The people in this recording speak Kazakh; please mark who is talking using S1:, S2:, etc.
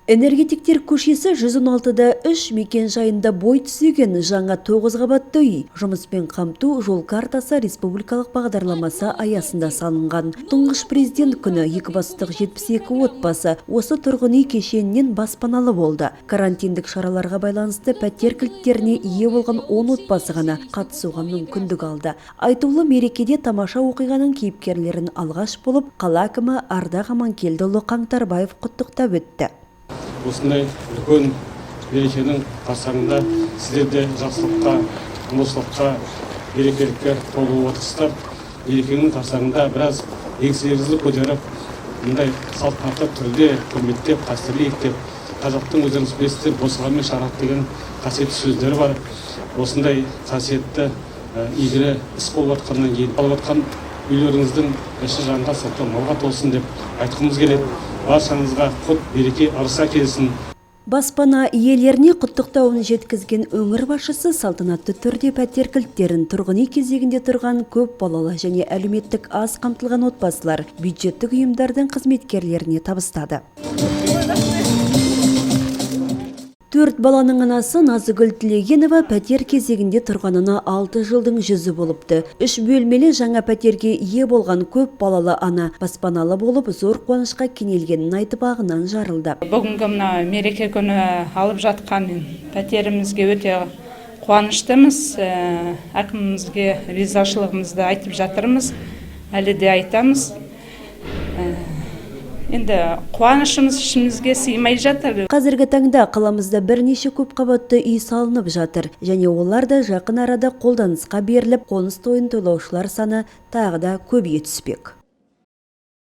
S1: Энергетиктер көшесі 116-да 3 мекен жайында бой түзеген жаңа 9 қабатты үй жұмыспен қамту жол картасы республикалық бағдарламасы аясында салынған. Тұңғыш президент күні екібастұздық 72 отбасы осы тұрғын үй кешенінен баспаналы болды. Карантиндік шараларға байланысты пәтер кілттеріне ие болған 10 отбасы ғана қатысуға мүмкіндік алды. Айтулы мерекеде тамаша оқиғаның кейіпкерлерін алғаш болып қала әкімі Ардақ Аманкелдіұлы Қаңтарбаев құттықтап өтті.
S2: Осындай үлкен мерекенің қарсаңында сіздер де жақсылыққа, молшылыққа, берекелікке толы болып отырсыздар. Мерекенің қарсаңында біраз еңселеріңізді көтеріп, мындай салтанатты түрде құрметтеп, қастерлейік деп, қазақтың өздеріңіз білесіздер, босағамен шаңырақ деген қасиетті сөздері бар. Осындай қасиетті игілі іс болып жатқаннан кейін алып жатқан үйлеріңіздің іші жанға, сырты малға толсын деп айтқымыз келеді. Баршаңызға құт береке ырыс әкелсін.
S1: Баспана иелеріне құттықтауын жеткізген өңір басшысы салтанатты түрде пәтер кілттерін тұрғын үй кезегінде тұрған көп балалы және әлеуметтік аз қамтылған отбасылар, бюджеттік ұйымдардың қызметкерлеріне табыстады. 4 баланың анасы Назыгүл Тілегенова пәтер кезегінде тұрғанына 6 жылдың жүзі болыпты. 3 бөлмелі жаңа пәтерге ие болған көп балалы ана баспаналы болып зор қуанышқа кенелгенін айтып ағынан жарылды.
S3: Бүгінгі мына мереке күні алып жатқан пәтерімізге өте қуаныштымыз. Әкімімізге ризашылығымызды айтып жатырмыз, әлі де айтамыз. Енді қуанышымыз ішімізге сыймай жатыр.
S1: Қазіргі таңда қаламызда бірнеше көпқабатты үй салынып жатыр. Және олар да жақын арада қолданысқа беріліп, қоныс тойын тойлаушылар саны тағы да көбейе түспек.